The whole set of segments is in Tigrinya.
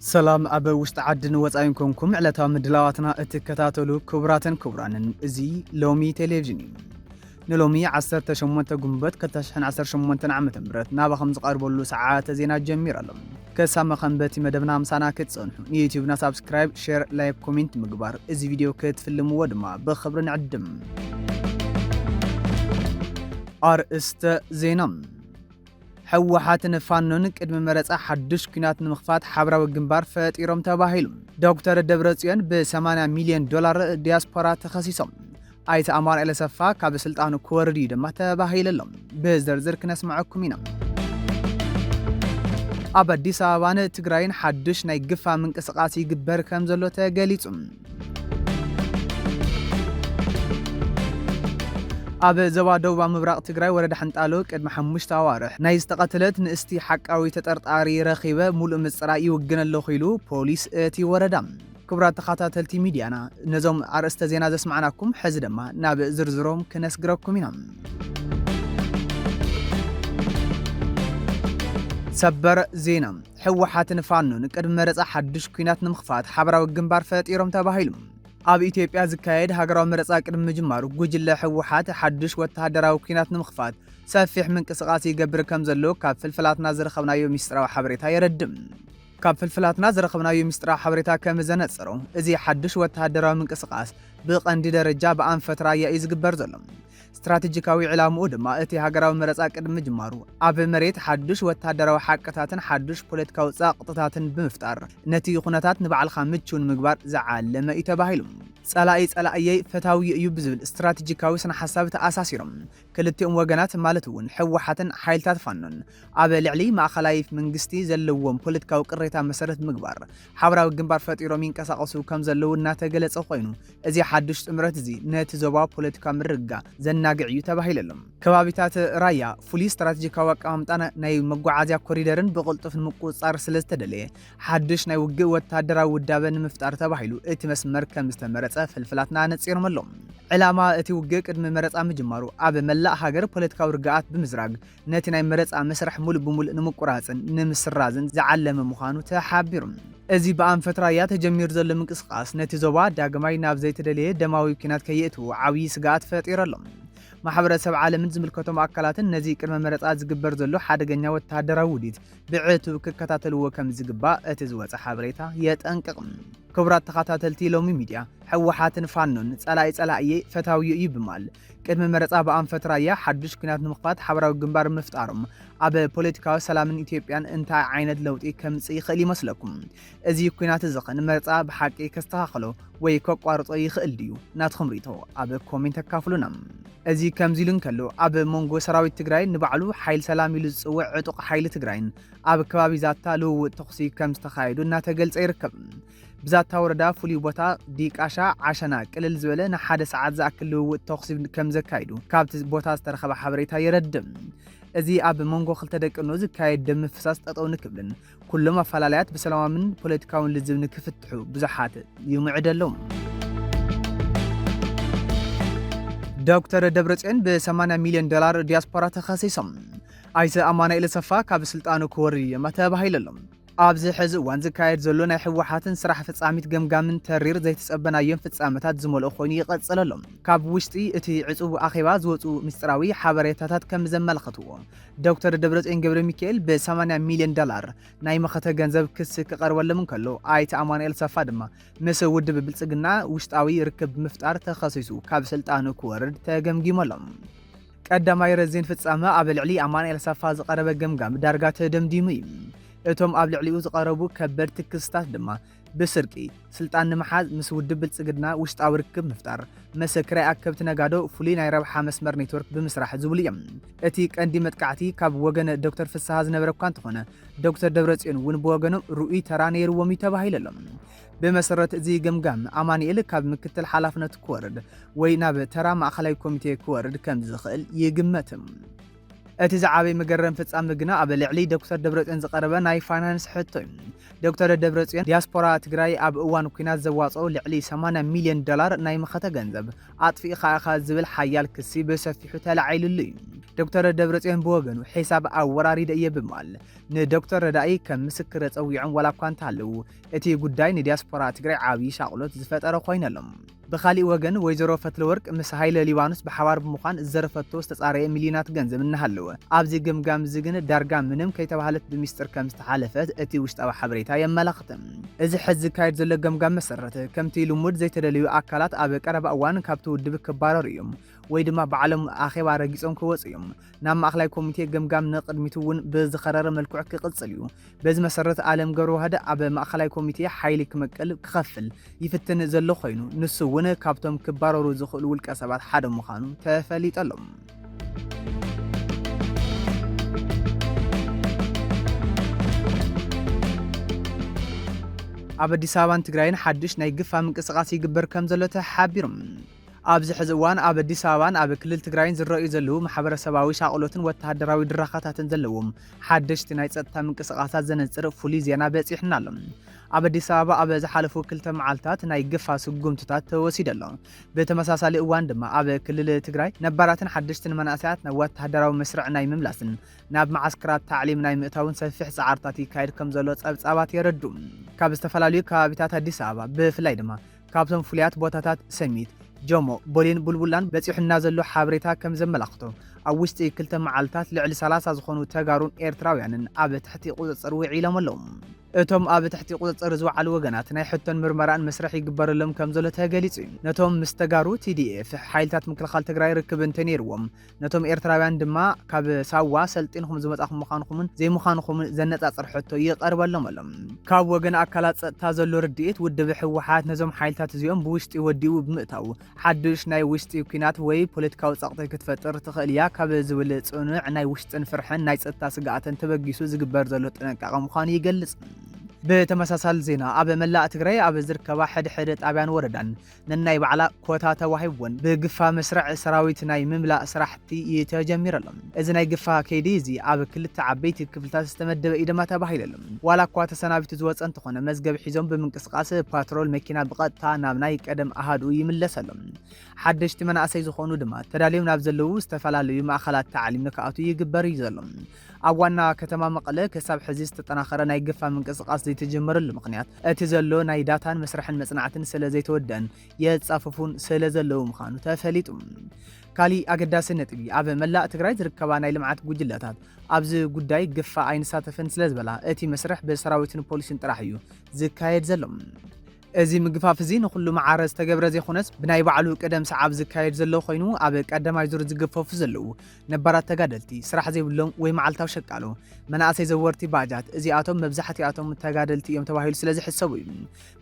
ሰላም ኣብ ውሽጢ ዓድን ወጻኢን ኮንኩም ዕለታዊ ምድላዋትና እትከታተሉ ክቡራትን ክቡራንን፣ እዚ ሎሚ ቴሌቪዥን እዩ። ንሎሚ ዓሰርተ ሸሞንተ ጉንበት ክልተ ሽሕን ዓሰርተ ሸሞንተን ዓመተ ምህረት ናባኹም ዝቐርበሉ ሰዓተ ዜና ጀሚሩ ኣሎ። ከሳመኸም በቲ መደብና ምሳና ክትጸንሑ ንዩቲዩብና ሳብስክራይብ፣ ሼር፣ ላይክ፣ ኮሜንት ምግባር፣ እዚ ቪድዮ ክትፍልምዎ ድማ ብኽብሪ ንዕድም። ኣርእስተ ዜና። ህወሓትን ፋኖን ቅድሚ መረጻ ሓድሽ ኲናት ንምኽፋት ሓብራዊ ግንባር ፈጢሮም ተባሂሉ። ዶክተር ደብረጽዮን ብ ሰማንያ ሚልዮን ዶላር ዲያስፖራ ተኸሲሶም። ኣይተ ኣማኑኤል ኣሰፋ ካብ ስልጣኑ ክወርድ እዩ ድማ ተባሂሉ ኣሎ። ብዝርዝር ክነስምዐኩም ኢና። ኣብ ኣዲስ ኣበባን ትግራይን ሓድሽ ናይ ግፋ ምንቅስቓስ ይግበር ከም ዘሎ ተገሊጹ። ኣብ ዞባ ደቡብ ምብራቕ ትግራይ ወረዳ ሕንጣሎ ቅድሚ ሓሙሽተ ኣዋርሕ ናይ ዝተቐተለት ንእስቲ ሓቃዊ ተጠርጣሪ ረኺበ፣ ሙሉእ ምጽራይ ይውግን ኣለኹ ኢሉ ፖሊስ እቲ ወረዳ። ክቡራት ተኸታተልቲ ሚድያና፣ ነዞም ኣርእስተ ዜና ዘስማዕናኩም፣ ሕዚ ድማ ናብ ዝርዝሮም ክነስግረኩም ኢና። ሰበር ዜና። ህወሓትን ፋኖን ቅድሚ መረጻ ሓድሽ ኲናት ንምኽፋት ሓበራዊ ግንባር ፈጢሮም ተባሂሉ። ኣብ ኢትዮጵያ ዝካየድ ሃገራዊ መረጻ ቅድሚ ምጅማሩ፣ ጉጅለ ህወሓት ሓድሽ ወተሃደራዊ ኲናት ንምኽፋት ሰፊሕ ምንቅስቓስ ይገብር ከም ዘሎ ካብ ፍልፍላትና ዝረኸብናዮ ሚስጥራዊ ሓበሬታ የረድእ። ካብ ፍልፍላትና ዝረኸብናዮ ሚስጥራዊ ሓበሬታ ከም ዘነጸሮ፣ እዚ ሓድሽ ወተሃደራዊ ምንቅስቓስ ብቐንዲ ደረጃ ብኣንፈት ራያ እዩ ዝግበር ዘሎ። ስትራቴጂካዊ ዕላምኡ ድማ እቲ ሃገራዊ መረጻ ቅድሚ ምጅማሩ ኣብ መሬት ሓድሽ ወተሃደራዊ ሓቅታትን ሓድሽ ፖለቲካዊ ጸቕጥታትን ብምፍጣር ነቲ ኩነታት ንባዕልኻ ምቹው ንምግባር ዝዓለመ እዩ ተባሂሉ። ጸላኢ ጸላእየይ ፈታዊ እዩ ብዝብል ስትራቴጂካዊ ስነ ሓሳብ ተኣሳሲሮም ክልቲኦም ወገናት ማለት እውን ህወሓትን ሓይልታት ፋኖን ኣብ ልዕሊ ማእኸላይ መንግስቲ ዘለዎም ፖለቲካዊ ቅሬታ መሰረት ምግባር ሓበራዊ ግንባር ፈጢሮም ይንቀሳቐሱ ከም ዘለዉ እናተገለጸ ኮይኑ፣ እዚ ሓድሽ ጥምረት እዚ ነቲ ዞባ ፖለቲካ ምርግጋእ ዘናግዕ እዩ ተባሂሉ ኣሎ። ከባቢታት ራያ ፍሉይ ስትራቴጂካዊ ኣቀማምጣን ናይ መጓዓዝያ ኮሪደርን ብቕልጡፍ ንምቁጽጻር ስለ ዝተደለየ፣ ሓድሽ ናይ ውግእ ወተሃደራዊ ውዳበ ንምፍጣር ተባሂሉ እቲ መስመር ከም ዝተመረጸ ፍልፍላትና ኣነጺሮም ኣለዉ። ዕላማ እቲ ውግእ ቅድሚ መረጻ ምጅማሩ ኣብ መላእ ሃገር ፖለቲካዊ ርግኣት ብምዝራግ፣ ነቲ ናይ መረጻ መስርሕ ሙሉእ ብሙሉእ ንምቁራጽን ንምስራዝን ዝዓለመ ምዃኑ ተሓቢሩ። እዚ ብኣንፈት ራያ ተጀሚሩ ዘሎ ምንቅስቓስ ነቲ ዞባ ዳግማይ ናብ ዘይተደለየ ደማዊ ኲናት ከየእትዎ ዓብዪ ስግኣት ፈጢሩ ኣሎ። ማሕበረሰብ ዓለምን ዝምልከቶም ኣካላትን ነዚ ቅድመ መረጻ ዝግበር ዘሎ ሓደገኛ ወተሃደራዊ ውዲት ብዕቱብ ክከታተልዎ ከም ዝግባእ እቲ ዝወጸ ሓበሬታ የጠንቅቕ። ክቡራት ተኸታተልቲ ሎሚ ሚድያ፣ ህወሓትን ፋኖን ጸላኢ ጸላእየይ ፈታዊዮ እዩ ብምባል፣ ቅድሚ መረጻ ብኣንፈት ራያ ሓድሽ ኲናት ንምኽፋት ሓበራዊ ግንባር ምፍጣሮም ኣብ ፖለቲካዊ ሰላምን ኢትዮጵያን እንታይ ዓይነት ለውጢ ከምጽእ ይኽእል ይመስለኩም? እዚ ኲናት እዚ ኸ ንመረጻ ብሓቂ ከስተኻኽሎ ወይ ከቋርጾ ይኽእል ድዩ? ናትኩም ርእይቶ ኣብ ኮሜንት ኣካፍሉና። እዚ ከምዚ ኢሉ እንከሎ፣ ኣብ መንጎ ሰራዊት ትግራይ ንባዕሉ ሓይል ሰላም ኢሉ ዝጽውዕ ዕጡቕ ሓይሊ ትግራይን ኣብ ከባቢ ዛታ ልውውጥ ተኹሲ ከም ዝተኻየዱ እናተገልጸ ይርከብ። ብዛታ ወረዳ ፍሉይ ቦታ ዲቃሻ ዓሸና ቅልል ዝበለ ንሓደ ሰዓት ዝኣክል ልውውጥ ተኹሲ ከም ዘካይዱ ካብቲ ቦታ ዝተረኸበ ሓበሬታ የረድእ። እዚ ኣብ መንጎ ክልተ ደቂ ኣንስትዮ ዝካየድ ደም ምፍሳስ ጠጠው ንክብልን ኩሎም ኣፈላለያት ብሰላማውን ፖለቲካውን ልዝብ ንክፍትሑ ብዙሓት ይምዕዱ ኣለዉ። ዶክተር ደብረጽዮን ብ ሰማንያ ሚልዮን ዶላር ዲያስፖራ ተኸሲሶም። ኣይተ ኣማኑኤል ኣሰፋ ካብ ስልጣኑ ክወርድ እዮም ተባሂሉ ኣሎ። ኣብዚ ሕዚ እዋን ዝካየድ ዘሎ ናይ ህወሓትን ስራሕ ፈጻሚት ገምጋምን ተሪር ዘይተጸበናዮም ፍጻመታት ዝመልኦ ኮይኑ ይቐጽል ኣሎ። ካብ ውሽጢ እቲ ዕጹብ ኣኼባ ዝወጹ ምስጢራዊ ሓበሬታታት ከም ዘመልክትዎ፣ ዶክተር ደብረጽዮን ገብረ ሚካኤል ብ ሰማንያ ሚልዮን ዶላር ናይ መኸተ ገንዘብ ክሲ ክቐርበሎም እንከሎ፣ ኣይተ ኣማኑኤል ኣሰፋ ድማ ምስ ውድብ ብልጽግና ውሽጣዊ ርክብ ብምፍጣር ተኸሲሱ ካብ ስልጣኑ ክወርድ ተገምጊሙ ኣሎ። ቀዳማይ ረዚን ፍጻመ ኣብ ልዕሊ ኣማኑኤል ኣሰፋ ዝቐረበ ገምጋም ዳርጋ ተደምዲሙ እዩ። እቶም ኣብ ልዕሊኡ ዝቐረቡ ከበድቲ ክስታት ድማ ብስርቂ፣ ስልጣን ንምሓዝ፣ ምስ ውድብ ብልጽግና ውሽጣዊ ርክብ ምፍጣር፣ ምስ ክራይ ኣከብቲ ነጋዶ ፍሉይ ናይ ረብሓ መስመር ኔትወርክ ብምስራሕ ዝብሉ እዮም። እቲ ቀንዲ መጥቃዕቲ ካብ ወገን ዶክተር ፍስሃ ዝነበረ እኳ እንተኾነ፣ ዶክተር ደብረጽዮን እውን ብወገኖም ርኡይ ተራ ነይርዎም እዩ ተባሂሉ ኣሎ። ብመሰረት እዚ ገምጋም፣ ኣማኑኤል ካብ ምክትል ሓላፍነቱ ክወርድ ወይ ናብ ተራ ማእኸላይ ኮሚቴ ክወርድ ከም ዝኽእል ይግመት። እቲ ዝዓበየ መገረም ፍጻመ ግና ኣብ ልዕሊ ዶክተር ደብረጽዮን ዝቐረበ ናይ ፋይናንስ ሕቶ እዩ። ዶክተር ደብረጽዮን ዲያስፖራ ትግራይ ኣብ እዋን ኲናት ዘዋጽኦ ልዕሊ ሰማንያ ሚልዮን ዶላር ናይ መኸተ ገንዘብ ኣጥፊእኻ ኢኻ ዝብል ሓያል ክሲ ብሰፊሑ ተላዒሉሉ እዩ። ዶክተር ደብረጽዮን ብወገኑ፣ ሒሳብ ኣወራሪደ እየ ብምባል ንዶክተር ረዳኢ ከም ምስክር ጸዊዖም ዋላ እኳ እንተሃለዉ፣ እቲ ጉዳይ ንዲያስፖራ ትግራይ ዓብዪ ሻቕሎት ዝፈጠረ ኮይነሎም። ብኻሊእ ወገን፣ ወይዘሮ ፈትለወርቅ ምስ ሃይለ ሊባኖስ ብሓባር ብምዃን ዝዘረፈቶ ዝተጻረየ ሚልዮናት ገንዘብ እናሃለወ፣ ኣብዚ ገምጋም እዚ ግን ዳርጋ ምንም ከይተባህለት ብሚስጥር ከም ዝተሓለፈት እቲ ውሽጣዊ ሓበሬታ የመላኽት። እዚ ሕዚ ዝካየድ ዘሎ ገምጋም መሰረት፣ ከምቲ ልሙድ ዘይተደለዩ ኣካላት ኣብ ቀረባ እዋን ካብቲ ውድብ ክባረሩ እዮም ወይ ድማ ባዕሎም ኣኼባ ረጊጾም ክወጹ እዮም። ናብ ማእኸላይ ኮሚቴ ገምጋም ንቕድሚቱ እውን ብዝኸረረ መልክዑ ክቕጽል እዩ። በዚ መሰረት ኣለም ገብረዋህድ ኣብ ማእኸላይ ኮሚቴ ሓይሊ ክመቅል ክኸፍል ይፍትን ዘሎ ኮይኑ፣ ንሱ እውን ካብቶም ክባረሩ ዝኽእሉ ውልቀ ሰባት ሓደ ምዃኑ ተፈሊጡ ኣሎ። ኣብ ኣዲስ ኣበባን ትግራይን ሓድሽ ናይ ግፋ ምንቅስቓስ ይግበር ከም ዘሎ ተሓቢሩ። ኣብዚ ሕዚ እዋን ኣብ ኣዲስ ኣበባን ኣብ ክልል ትግራይን ዝረኣዩ ዘለዉ ማሕበረሰባዊ ሻቕሎትን ወተሃደራዊ ድራኻታትን ዘለዎም ሓደሽቲ ናይ ጸጥታ ምንቅስቓሳት ዘነጽር ፍሉይ ዜና በጺሑና ኣሎ። ኣብ ኣዲስ ኣበባ ኣብ ዝሓለፉ ክልተ መዓልታት ናይ ግፋ ስጉምትታት ተወሲዱ ኣሎ። ብተመሳሳሊ እዋን ድማ ኣብ ክልል ትግራይ ነባራትን ሓደሽትን መናእሰያት ናብ ወተሃደራዊ መስርዕ ናይ ምምላስን ናብ መዓስከራት ታዕሊም ናይ ምእታውን ሰፊሕ ጻዕርታት ይካየድ ከም ዘሎ ጸብጻባት የረድኡ። ካብ ዝተፈላለዩ ከባቢታት ኣዲስ ኣበባ ብፍላይ ድማ ካብቶም ፍሉያት ቦታታት ሰሚት፣ ጆሞ፣ ቦሌን ቡልቡላን በጺሑና ዘሎ ሓበሬታ ከም ዘመላኽቶ፣ ኣብ ውሽጢ ክልተ መዓልታት ልዕሊ ሰላሳ ዝኾኑ ተጋሩን ኤርትራውያንን ኣብ ትሕቲ ቁጽጽር ውዒሎም ኣለዉ። እቶም ኣብ ትሕቲ ቁጽጽር ዝወዓሉ ወገናት ናይ ሕቶን ምርመራን መስርሕ ይግበረሎም ከም ዘሎ ተገሊጹ እዩ። ነቶም ምስ ተጋሩ ቲ ዲ ኤፍ ሓይልታት ምክልኻል ትግራይ ርክብ እንተነይርዎም፣ ነቶም ኤርትራውያን ድማ ካብ ሳዋ ሰልጢንኹም ዝመጻኹም ምዃንኹምን ዘይምዃንኹምን ዘነጻጽር ሕቶ ይቐርበሎም ኣሎ። ካብ ወገን ኣካላት ጸጥታ ዘሎ ርድኢት፣ ውድብ ህወሓት ነዞም ሓይልታት እዚኦም ብውሽጢ ወዲኡ ብምእታው፣ ሓድሽ ናይ ውሽጢ ኲናት ወይ ፖለቲካዊ ጸቕጢ ክትፈጥር ትኽእል እያ ካብ ዝብል ጽኑዕ ናይ ውሽጥን ፍርሕን ናይ ጸጥታ ስግኣትን ተበጊሱ ዝግበር ዘሎ ጥንቃቐ ምዃኑ ይገልጽ። ብተመሳሳሊ ዜና፣ ኣብ መላእ ትግራይ ኣብ ዝርከባ ሕድሕድ ጣብያን ወረዳን ነናይ ባዕላ ኮታ ተዋሂብወን ብግፋ መስርዕ ሰራዊት ናይ ምምላእ ስራሕቲ ተጀሚሩ ኣሎ። እዚ ናይ ግፋ ከይዲ እዚ ኣብ ክልተ ዓበይቲ ክፍልታት ዝተመደበ እዩ ድማ ተባሂሉ ኣሎ። ዋላ እኳ ተሰናቢቱ ዝወፀ እንተኾነ፣ መዝገብ ሒዞም ብምንቅስቃስ ፓትሮል መኪና ብቐጥታ ናብ ናይ ቀደም ኣሃዱ ይምለስ ኣሎ። ሓደሽቲ መናእሰይ ዝኾኑ ድማ ተዳልዮም ናብ ዘለዉ ዝተፈላለዩ ማእኸላት ታዕሊም ንክኣትዉ ይግበር እዩ ዘሎ። ኣብ ዋና ከተማ መቐለ ክሳብ ሕዚ ዝተጠናኸረ ናይ ግፋ ምንቅስቃስ ዘይተጀመረሉ ምኽንያት፣ እቲ ዘሎ ናይ ዳታን መስርሕን መጽናዕትን ስለ ዘይተወደአን የጻፍፉን ስለ ዘለዉ ምዃኑ ተፈሊጡ። ካሊእ ኣገዳሲ ነጥቢ፣ ኣብ መላእ ትግራይ ዝርከባ ናይ ልምዓት ጉጅለታት ኣብዚ ጉዳይ ግፋ ኣይንሳተፍን ስለ ዝበላ፣ እቲ መስርሕ ብሰራዊትን ፖሊስን ጥራሕ እዩ ዝካየድ ዘሎ። እዚ ምግፋፍ እዚ ንኹሉ መዓረ ዝተገብረ ዘይኮነስ፣ ብናይ ባዕሉ ቅደም ሰዓብ ዝካየድ ዘሎ ኮይኑ፣ ኣብ ቀዳማይ ዙር ዝግፈፉ ዘለዉ ነባራት ተጋደልቲ፣ ስራሕ ዘይብሎም ወይ መዓልታዊ ሸቃሎ፣ መናእሰይ ዘወርቲ ባጃት፣ እዚኣቶም መብዛሕትኣቶም ተጋደልቲ እዮም ተባሂሉ ስለ ዝሕሰቡ እዩ።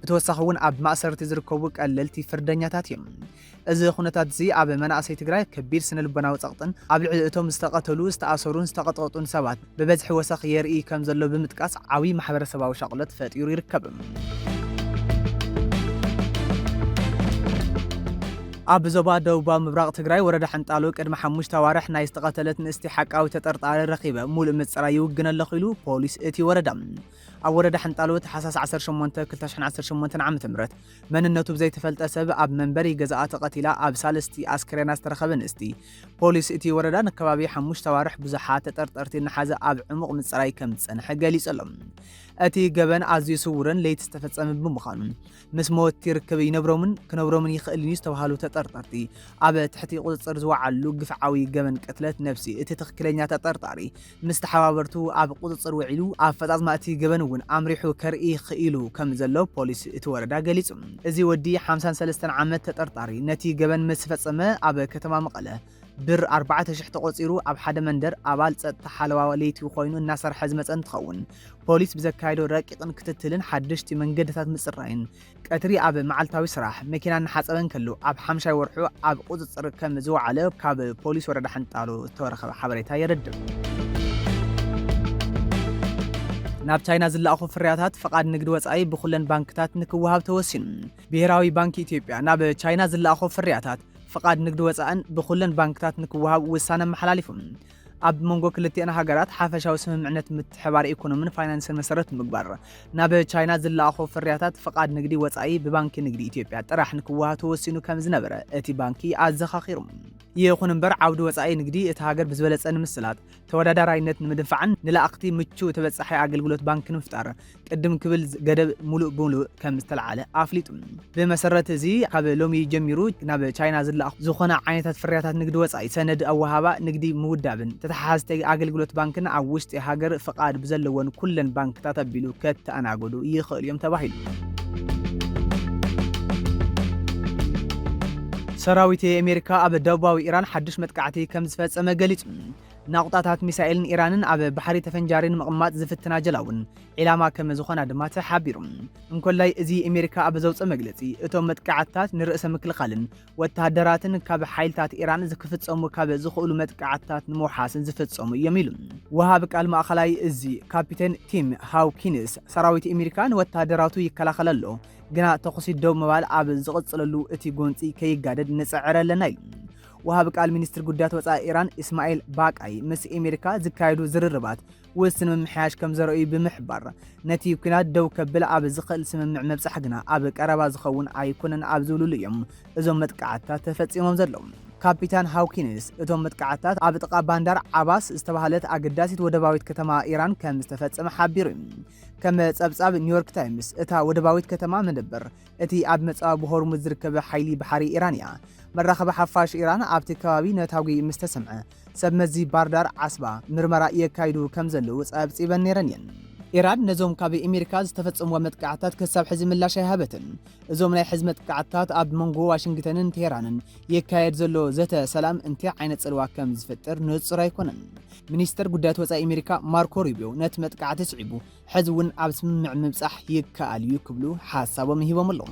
ብተወሳኺ እውን ኣብ ማእሰርቲ ዝርከቡ ቀለልቲ ፍርደኛታት እዮም። እዚ ኩነታት እዚ ኣብ መናእሰይ ትግራይ ከቢድ ስነ ልቦናዊ ጸቕጥን ኣብ ልዕሊ እቶም ዝተቐተሉ፣ ዝተኣሰሩን ዝተቐጥቀጡን ሰባት ብበዝሒ ወሰኽ የርኢ ከም ዘሎ ብምጥቃስ፣ ዓብዪ ማሕበረሰባዊ ሻቕሎት ፈጢሩ ይርከብ። ኣብ ዞባ ደቡባዊ ምብራቕ ትግራይ ወረዳ ሕንጣሎ ቅድሚ ሓሙሽተ ኣዋርሕ ናይ ዝተቐተለት ንእስቲ ሓቃዊ ተጠርጣሪ ረኺበ፣ ሙሉእ ምጽራይ ይውግን ኣለኹ ኢሉ ፖሊስ እቲ ወረዳ። ኣብ ወረዳ ሕንጣሎ ታሕሳስ ዓሰርተ ሸሞንተ ክልተ ሽሕን ዓሰርተ ሸሞንተን ዓመተ ምህረት መንነቱ ብዘይተፈልጠ ሰብ ኣብ መንበሪ ገዛኣ ተቐቲላ ኣብ ሳልስቲ ኣስከሬና ዝተረኸበ ንእስቲ፣ ፖሊስ እቲ ወረዳ ንከባቢ ሓሙሽተ ኣዋርሕ ብዙሓት ተጠርጠርቲ እናሓዘ ኣብ ዕሙቕ ምጽራይ ከም ዝጸንሐ ገሊጹ ኣሎ። እቲ ገበን ኣዝዩ ስዉርን ለይቲ ዝተፈጸመ ብምዃኑ፣ ምስ መወትቲ ርክብ ይነብሮምን ክነብሮምን ይኽእልን እዩ ዝተባህሉ ተጠርጠርቲ፣ ኣብ ትሕቲ ቁጽጽር ዝወዓሉ ግፍዓዊ ገበን ቅትለት ነብሲ እቲ ትኽክለኛ ተጠርጣሪ ምስ ተሓባበርቱ ኣብ ቁጽጽር ውዒሉ፣ ኣፈጻጽማ እቲ ገበን እውን ኣምሪሑ ከርኢ ክኢሉ ከም ዘሎ ፖሊስ እቲ ወረዳ ገሊጹ። እዚ ወዲ ሓምሳን ሰለስተን ዓመት ተጠርጣሪ ነቲ ገበን ምስ ፈጸመ፣ ኣብ ከተማ መቐለ ብር ኣርባዕተ ሽሕ ተቖጺሩ ኣብ ሓደ መንደር ኣባል ጸጥታ ሓለዋ ለይቲ ኮይኑ እናሰርሐ ዝመጸ እንትኸውን፣ ፖሊስ ብዘካየዶ ረቂቕን ክትትልን ሓደሽቲ መንገድታት ምጽራይን ቀትሪ ኣብ መዓልታዊ ስራሕ መኪና እናሓጸበ እንከሎ ኣብ ሓምሻይ ወርሑ ኣብ ቁጽጽር ከም ዝወዓለ ካብ ፖሊስ ወረዳ ሓንጣሎ ዝተረኸበ ሓበሬታ የረድእ። ናብ ቻይና ዝለኣኹ ፍርያታት ፍቓድ ንግዲ ወጻኢ ብኹለን ባንክታት ንክወሃብ ተወሲኑ። ብሄራዊ ባንክ ኢትዮጵያ ናብ ቻይና ዝለኣኹ ፍርያታት ፍቓድ ንግዲ ወጻእን ብኹለን ባንክታት ንክወሃብ ውሳነ ኣመሓላሊፉ። ኣብ መንጎ ክልቲኣን ሃገራት ሓፈሻዊ ስምምዕነት ምትሕባር ኢኮኖምን ፋይናንስን መሰረት ብምግባር፣ ናብ ቻይና ዝለኣኹ ፍርያታት ፍቓድ ንግዲ ወጻኢ ብባንኪ ንግዲ ኢትዮጵያ ጥራሕ ንክወሃብ ተወሲኑ ከም ዝነበረ እቲ ባንኪ ኣዘኻኺሩ። ይኹን እምበር፣ ዓውዲ ወጻኢ ንግዲ እታ ሃገር ብዝበለጸ ንምስላጥ፣ ተወዳዳራይነት ንምድንፋዕን ንላእኽቲ ምቹእ ተበጻሒ ኣገልግሎት ባንክ ንምፍጣር ቅድም ክብል ዝ-፣ ገደብ ሙሉእ ብሙሉእ ከም ዝተልዓለ ኣፍሊጡ። ብመሰረት እዚ፣ ካብ ሎሚ ጀሚሩ ናብ ቻይና ዝለኣኹ ዝኾነ ዓይነታት ፍርያታት ንግዲ ወጻኢ፣ ሰነድ ኣወሃባ ንግዲ ምውዳብን ተተሓሓዝቲ ኣገልግሎት ባንክን ኣብ ውሽጢ ሃገር ፍቓድ ብዘለወን ኩለን ባንክታት ኣቢሉ ከተኣናገዱ ይኽእል እዮም ተባሂሉ። ሰራዊት ኣሜሪካ ኣብ ደቡባዊ ኢራን ሓድሽ መጥቃዕቲ ከም ዝፈጸመ ገሊጹ። ናቑጣታት ሚሳኤልን ኢራንን ኣብ ባሕሪ ተፈንጃሪ ንምቕማጥ ዝፍትና ጀላውን ዒላማ ከም ዝኾና ድማ ተሓቢሩ። እንኮላይ እዚ ኣሜሪካ ኣብ ዘውፅኦ መግለፂ፣ እቶም መጥቃዕትታት ንርእሰ ምክልኻልን ወተሃደራትን ካብ ሓይልታት ኢራን ዝክፍጸሙ ካብ ዝኽእሉ መጥቃዕትታት ንምውሓስን ዝፍጸሙ እዮም ኢሉ። ወሃቢ ቃል ማእኸላይ እዚ ካፒቴን ቲም ሃውኪንስ፣ ሰራዊት ኣሜሪካ ንወተሃደራቱ ይከላኸል ኣሎ፣ ግና ተኹሲ ደው ምባል ኣብ ዝቕጽለሉ እቲ ጎንፂ ከይጋደድ ንጽዕር ኣለና ኢሉ። ወሃቢ ቃል ሚኒስትር ጉዳያት ወጻኢ ኢራን ኢስማኤል ባቃይ ምስ ኣሜሪካ ዝካየዱ ዝርርባት ውስን ምምሕያሽ ከም ዘርእዩ ብምሕባር፣ ነቲ ኲናት ደው ከብል ኣብ ዝኽእል ስምምዕ ምብጻሕ ግና ኣብ ቀረባ ዝኸውን ኣይኮነን ኣብ ዝብልሉ እዮም እዞም መጥቃዕትታት ተፈጺሞም ዘለዉ። ካፒታን ሃውኪንስ፣ እቶም መጥቃዕትታት ኣብ ጥቓ ባንዳር ዓባስ ዝተባህለት ኣገዳሲት ወደባዊት ከተማ ኢራን ከም ዝተፈጸመ ሓቢሩ እዩ። ከም ጸብጻብ ኒውዮርክ ታይምስ፣ እታ ወደባዊት ከተማ መደበር እቲ ኣብ ምዕጻው ብሆርሙዝ ዝርከብ ሓይሊ ባሕሪ ኢራን እያ። መራኸቢ ሓፋሽ ኢራን ኣብቲ ከባቢ ነታጒ ምስ ተሰምዐ፣ ሰብ መዚ ባርዳር ዓስባ ምርመራ የካይዱ ከም ዘለዉ ጸብጺበን ነይረን እየን። ኢራን ነዞም ካብ ኣሜሪካ ዝተፈጸምዎ መጥቃዕትታት ክሳብ ሕዚ ምላሽ ኣይሃበትን። እዞም ናይ ሕዚ መጥቃዕትታት ኣብ መንጎ ዋሽንግተንን ቴሄራንን ይካየድ ዘሎ ዘተ ሰላም እንታይ ዓይነት ጽልዋ ከም ዝፈጥር ንጹር ኣይኮነን። ሚኒስተር ጉዳያት ወጻኢ ኣሜሪካ ማርኮ ሩቢዮ ነቲ መጥቃዕቲ ስዒቡ ሕዚ እውን ኣብ ስምምዕ ምብጻሕ ይከኣል እዩ ክብሉ ሓሳቦም ሂቦም ኣለዉ።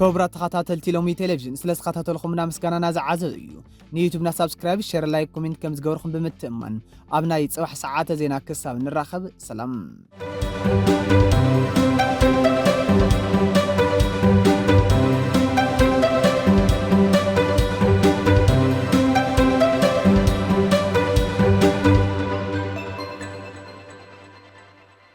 ክቡራት ተኸታተልቲ ሎሚ ቴሌቪዥን፣ ስለ ዝተኸታተልኩምና ምስጋናና ዝዓዘዘ እዩ። ንዩቱብና ሳብስክራይብ፣ ሸር፣ ላይክ፣ ኮሜንት ከም ዝገበርኩም ብምትእምማን፣ ኣብ ናይ ጽባሕ ሰዓተ ዜና ክሳብ ንራኸብ፣ ሰላም።